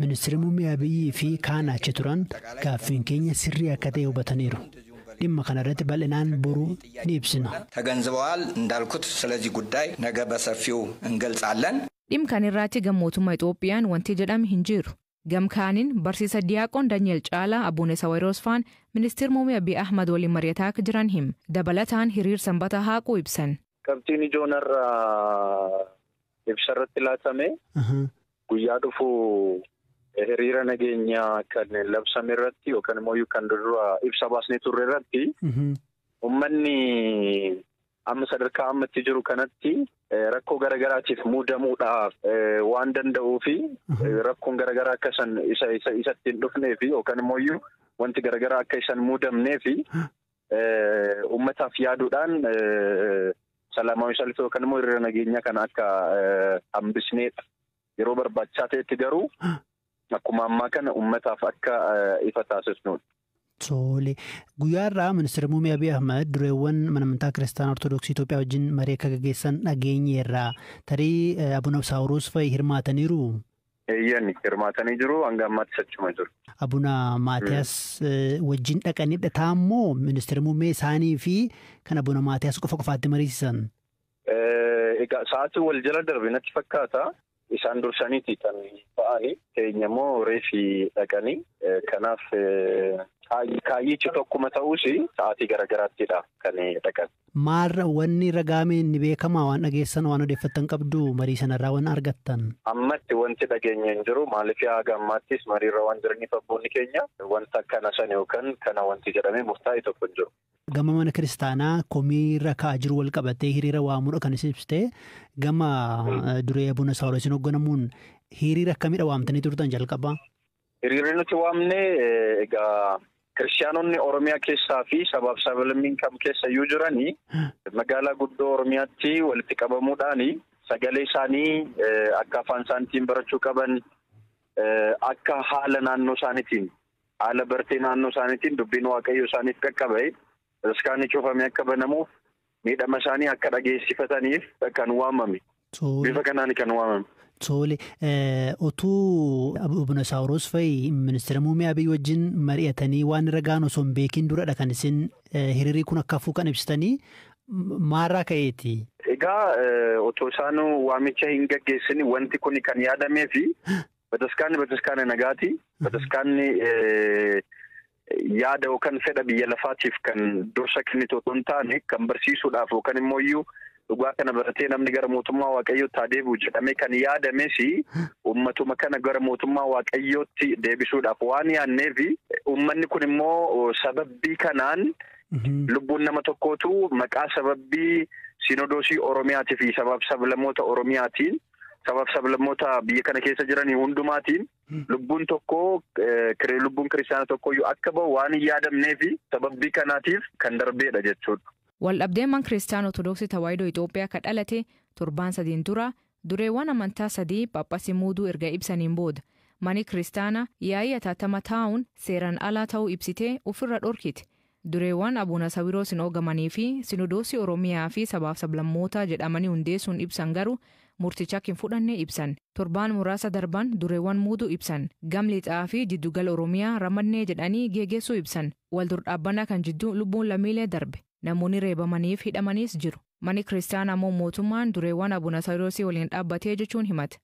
Ministeerri muummee Abiyyi fi kaan achi turan gaaffiin keenya sirrii akka ta'e hubataniiru. Dhimma kanarratti bal'inaan boruu ni ibsina. ተገንዝበዋል። እንዳልኩት ስለዚህ ጉዳይ ነገ በሰፊው እንገልጻለን። Dhimma kan irratti gam mootummaa Itoophiyaan wanti jedhame hin jiru. Gamkaaniin barsiisa Diyaaqoon Dani'eel Caalaa Abuune Sawiroos faan ministeer muummee Abiy Ahmad waliin mari'ataa akka jiran hima. Dabalataan hiriir sanbata haaquu ibsan. Qabxiin ijoon irraa ibsa irratti laatame guyyaa dhufu hiriira nageenyaa kan labsame irratti yookaan immoo kan dura ibsa baasnee turre irratti uummanni amma sadarkaa ammatti jiru kanatti rakkoo garagaraatiif muudamuudhaaf waan danda'uu fi rakkoon garagaraa akka isan isatti hin dhufnee fi yookaan immoo wanti garagaraa akka isan muudamnee fi uummataaf yaaduudhaan salaamaawii salfii yookaan immoo hiriira nageenyaa kana akka hambisneedha. Yeroo barbaachisaa ta'etti garuu akkuma ammaa kana uummataaf akka ifa taasisnudha. Tole guyyaa irraa ministeera muummee Abiy Ahmed dureewwan mana amantaa kiristaanaa Ortodoksii Itoophiyaa wajjin marii akka gaggeessan dhageenyeerra. Tarii Abuna Saawuroos fa'i hirmaataniiru. Eeyyan hirmaatanii jiru hanga ammaatti achuma jiru. Abuna Maatiyaas wajjin dhaqanii dhataa immoo ministeera muummee isaanii fi kan Abuna Maatiyaas qofa qofaatti mariisisan. Egaa sa'aatii wal jala darbe natti fakkaata. Isaan dursaniiti kan ba'anii keenya immoo reefii dhaqanii kanaaf kaayyichi tokkuma ta'uus sa'aatii garagaraаттidha kan dhaqan. Maarra wanni ragaame ni beekamaa waan dhageessan waan odeeffattan qabdu marii sanarraa waan argattan. Ammatti wanti dhageenye hin jiru maaliif haga ammaattis mariirra waan jiraniif abboonni keenya wanta akkana sana yookaan kana wanti jedhamee murtaa'e tokko hin jiru. Gama mana kiristaanaa komiirra ka'aa jiru wal qabatee hiriira waamuudha kan isin ibsite gama duree Abuna Saawuroosiin hoogganamuun hiriira akkamiidha waamtanii turtan jalqaba? Hiriirri nuti waamne egaa kiristaanonni Oromiyaa keessaa fi sabaaf sablammiin kam keessa iyyuu jiranii magaalaa guddoo Oromiyaatti walitti qabamuudhaani sagalee isaanii akka afaan isaaniitiin barachuu qaban akka haala naannoo isaaniitiin haala bartee naannoo isaaniitiin dubbiin waaqayyo isaaniif qaqqabe bataskaanni cufame akka banamuuf miidhama isaanii akka dhageessifataniif kan waamame. Bifa kanaan kan waamame. Tole otuu Abuna Saawuroos fa'i ministeera muummee Abiy wajjin mari'atanii waan irra gahan osoo hin beekin duradha kan isin hiriirri kun akka hafuu kan ibsitanii maarraa ka'eeti? Egaa otoo isaan waamicha hin gaggeessin wanti kun kan yaadamee fi bataskaanni bataskaana nagaati. Bataskaanni yaada yookaan fedha biyya lafaatiif kan dursa kennitu otoo hin taane kan barsiisuudhaaf yookaan immoo iyyuu dhugaa kana baratee namni gara mootummaa waaqayyootti haa deebi'u jedhamee kan yaadames uummatuma kana gara mootummaa waaqayyootti deebisuudhaaf waan yaadneef uummanni kun immoo sababbii kanaan lubbuun nama tokkootu maqaa sababbii sinodoosii Oromiyaatii fi sabaaf sablammoota Oromiyaatiin sabaaf sablammoota biyya kana keessa jiran hundumaatiin lubbuun tokko lubbuun kiristaana tokkoyyuu akka bahu waan hin yaadamneef sababbii kanaatiif kan darbeedha jechuudha. Waldhabdeen man kiristaana Ortodoksii Tawaahidoo Itoophiyaa kan dhalate torbaan sadiin dura dureewwan amantaa sadii Phaaphaasii muuduu erga ibsaniin booda mani kiristaana yaa'ii ataatama taa'uun seeraan alaa ta'uu ibsitee ofirra dhorkite. Dureewwan Abuna Sawiroosiin hoogamanii fi Sinodoosii Oromiyaa fi sabaaf sablammoota jedhamanii hundeessuun ibsan garuu murticha akka hin fudhanne ibsan. Torbaan muraasa darban dureewwan muuduu ibsan. Gam lixaa fi jiddugala Oromiyaa ramadnee jedhanii geggeessuu ibsan. Wal dur dhaabbannaa kan jidduu lubbuun lammiilee darbe. Namoonni reebamaniif hidhamaniis jiru. Manni kiristaanaa immoo mootummaan dureewwan Abuna Sawiroosii waliin dhaabbatee jechuun himate.